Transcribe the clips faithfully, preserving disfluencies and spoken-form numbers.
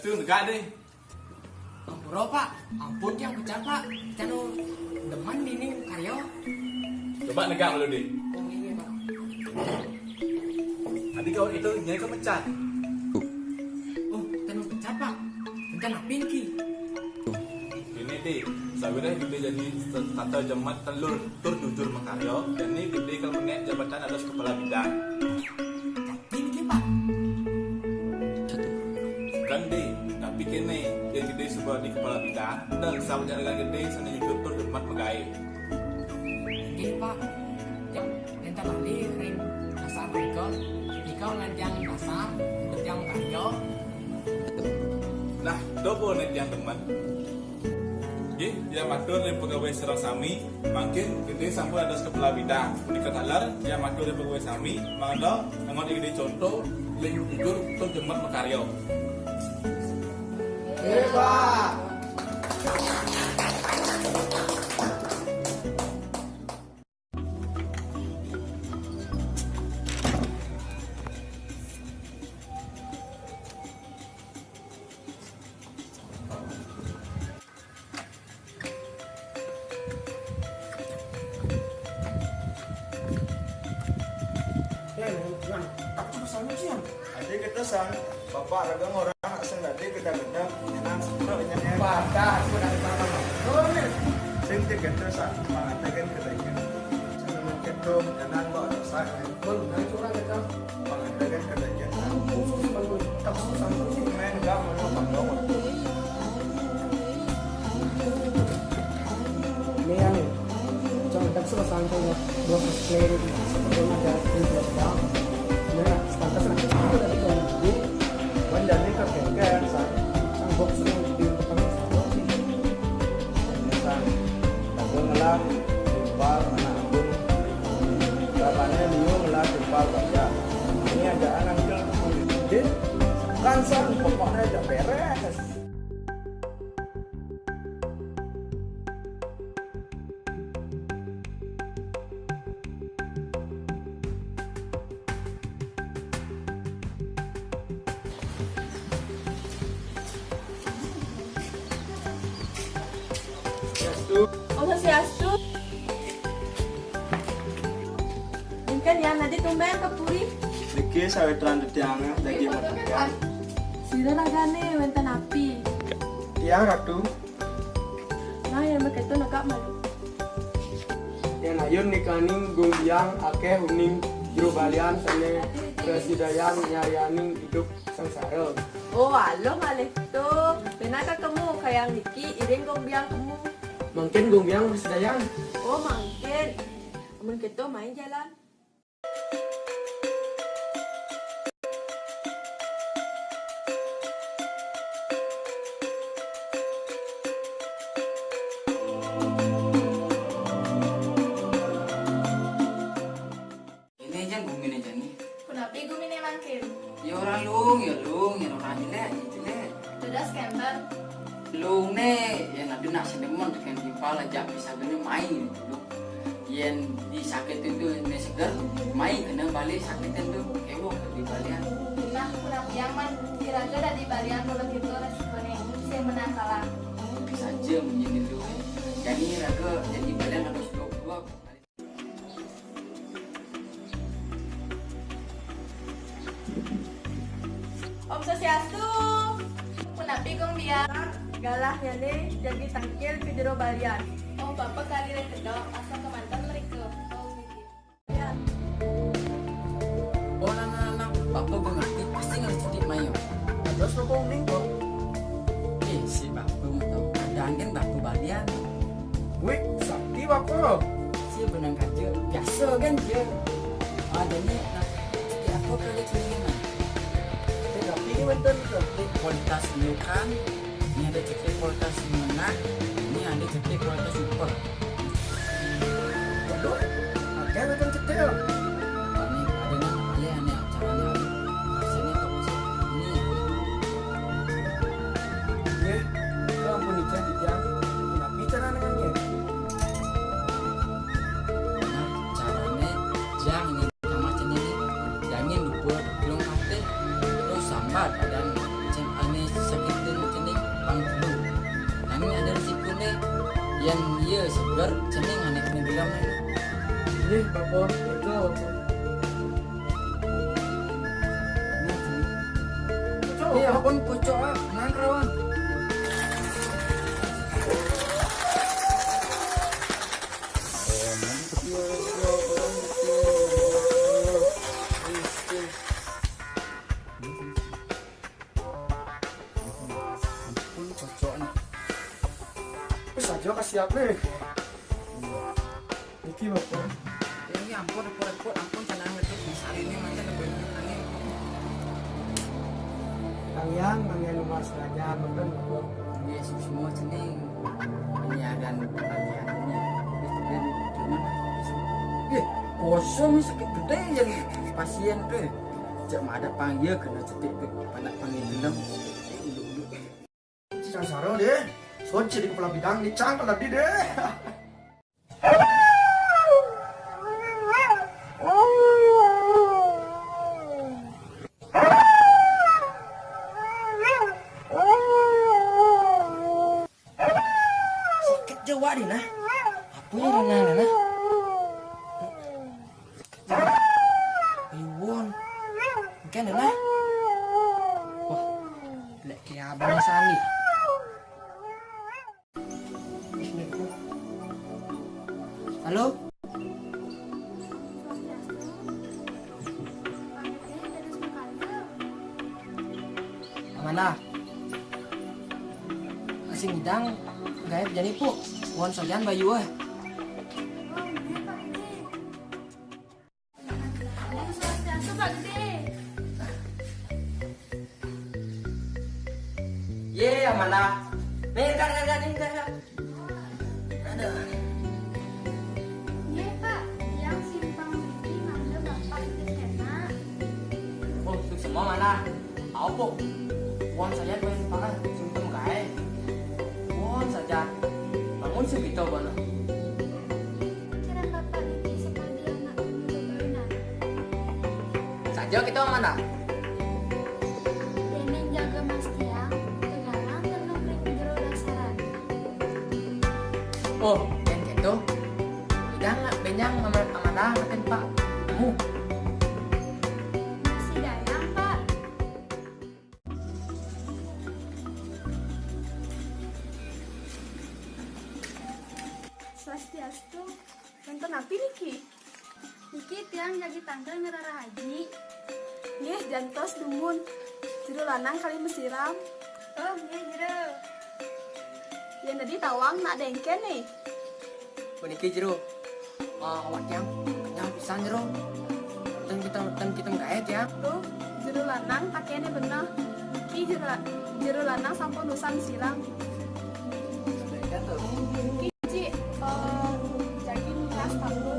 Tu negak deh. Ampura, Pak. Ampun, tiang pecat, Pak. Tiang demen niki karya. Coba negak dulu deh. Oh, iya, Pak. Tadi kau itu nyai kau pecat. Oh, tiang pecat, Pak. Pecat apa niki? Ini ti, sawireh gedé jadi tata jemet telur tur jujur makarya, jani gedé kal menék jabatan dados kepala bidang. Tapi niki, Pak. Bukan, Dé, tapi kéné, yén gedé suba dadi kepala bidang, dan sawetara gedé sané jujur tur jemet magaé. Nggih, Pak. Tiang nénten lali ring dasar menika. Nika ngantiang dasar, tiang makarya. Nah, coba nénten tiang demen. Nggih, tiang matur ring pegawai sareng sami, mangkin gedé sampun dados kepala bidang. Punika taler, tiang matur ring pegawai sami, mangda angon gedé conto, ring jujur tur jemet makarya. Hebat. Adi ketesan, Bapak raga ngorahang sing dadi gedang-gedang, nyenang setruk nyeneng. Wadah, aku dari mana? Nulis. Sing ketesan, pangadaken kedaikan. Sing mengketum, nyenang kok dosa. Pun, nang curang kita. Pangadaken kedaikan. Khusus, khusus, khusus, khusus. Main gak mau apa-apa. Ini yang cuma tak suka sangkal ya, dua plus play ini. Sebetulnya ada di belakang. Nah, sepantas nanti aku dari tuan ibu. Wan jadi kekeker, sang. Sang box yang di depan. Sang. Aku ngelah, lupa, mana aku. Kapannya Leo ngelah, lupa, baca. Ini ada anak kecil, gede. Kan sang, pokoknya aja beres. Om Swastiastu. Ingkén, Yan, adi tumbén ka puri? Niki sawitran titiang daging metekan. Sira ragané wénten napi? Tiang, Ratu. Nah, yén makéto negak malu. Yén ayun nikaning Gung Biang akéh uning jero balian sané prasidayan nyaryaning idup sangsara. Oh, aluh malih to. Benaka kemu kayang niki iring Gung Biang kemu. Mangkin Gung Biang prasidayan. Oh, mangkin. Amun kéto, mai jalan. Ini aja guminé jani. Punapi guminé mangkin? Ya ora luung, ya luung, ya ora jelék, ya jelék. Dados kénten. Luungné, ya nadé nak sedemen tekén timpal aja bisa gini main gitu. Yén di sakit itu né seger, mai kena balik sakit itu, ewok di balian. Nah, kurang yang man, kira-kira di balian kalau gitu resikonya, saya menang kalah. Bisa aja menjadi itu. Jadi raga jadi balian harus dua. Om Swastiastu. Punapi Gung Biang? Galah nyané jagi tangkil ka jero balian. Oh, Bapak kali rek kedok, asa kemanten mrika. Oh, nggih. Oh, anak-anak, Bapak gue ngerti, pasti ngerti titik mayo. Terus lo kok ning kok? Eh, si Bapak mau tahu. Ada angin Bapak balian. Wih, sakti Bapak. Si benang kaja, biasa kan dia. Ah, jadi, nah, di aku kali kelilingan. Tapi ini betul, betul. Ini kualitas iukan, ini ada cetik kualitas menengah, ini ada cetik kualitas super. Waduh, ada betul cetik. Ini ada nang alih aneh caranya. Rasanya kok bisa ini. Ya, ya ampun, Ica, Ica. Tapi cara nengahnya. Nah, caranya, Jang, ini sama macam ini. Jangan lupa belum patah. Terus sambat, ada macam aneh sakit Segar cening anak ini bilang. Ini apa? Itu apa? Ini apa? Iya, pun kocok, ah, nang rawan. Ampun, kocok nih. Wis aja kasih aku. Iki lho, Bang. Ya, ya ampun, repot-repot, ampun, jangan ngerti. Hari ini macam lebih angin. Kang Yang, Kang Yang nomor sengaja, betul, betul. Ini semua sini. Ini ada bagian ini. Ini sebenarnya gimana? Ih, kosong sakit gede yang pasien tuh. Cek ada panggil kena cetik tuh, anak panggil bilang. Cang Saro deh. Soci di kepala bidang ni Cang kalau di deh. Sakit jauh deh nah. Apa yang renang nah? Iwon. Mungkin lah. Wah, lek ke abang Sani. Halo? Amanah. Masih ngidang gaib jani pu. Won sojan bayu eh. Om Swastiastu, Pak Gede. Ye, Amanda. Nih, enggak, enggak, enggak, nih, enggak, enggak. Aduh. Ye, Pak, yang simpang ini mangga Bapak di kena. Oh, itu semua mana? Apa? Won saja pengen pakai simpang gae. Won saja. Bangun sih kita, Bang. Pikiran Bapak niki sakadi anak muda barunan. Saja kita mana? Dening jaga Mas Tiang, tegalang tenung ring jero dasaran. Oh, yen gitu. Idang benjang amanah makin Pak. Mu. Masih dayang, Pak. Swastiastu. Wonten napi niki? Niki tiang jagi tangkil ngerara haji. Nggih, jantos dumun. Jero lanang kali mesiram. Oh, nggih, jero. Yen tadi tawang nak dengken nih. Puniki jero. Ah, awak tiang kenyang pisan jero. Ten kita ten kita gae tiang. Tuh, jero lanang pakaiannya bener. Niki jero, la- jero lanang sampun usan siram. Niki, Ci, eh, jagi nilas tambun.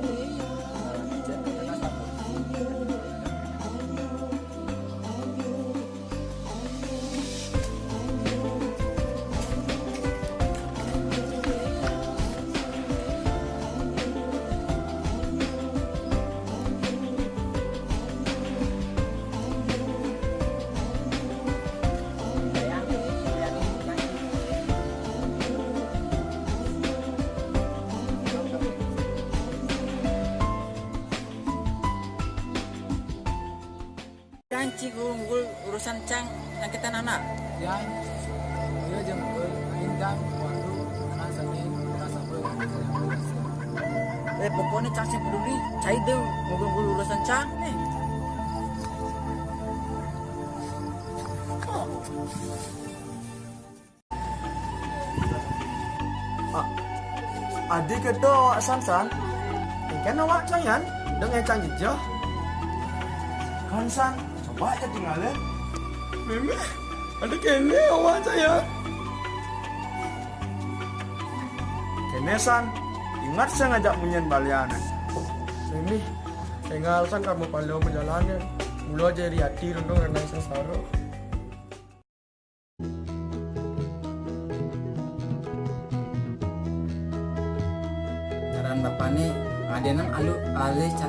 Cang, ci guru ngul urusan cang nangkitan anak. Yang, iya jeng ngul, aing jang, waduh, anak sami, anak sami, anak sami. Eh, pokoknya cang sing peduli, cai deh, ngul ngul urusan cang nih. Oh. Ah, adi kedo awak San, San. Engken awak Cang Yan, deng ecang jejeh. Kan San, coba aja tinggalin. Meme, ada kene awak Cang Yan. Kene San, ingat saya ngajak munyen balian. Meme, tinggal San kamu paling perjalanan. Mula jadi hati renung renang sengsara. Ngaran bapane adenan alu alih cat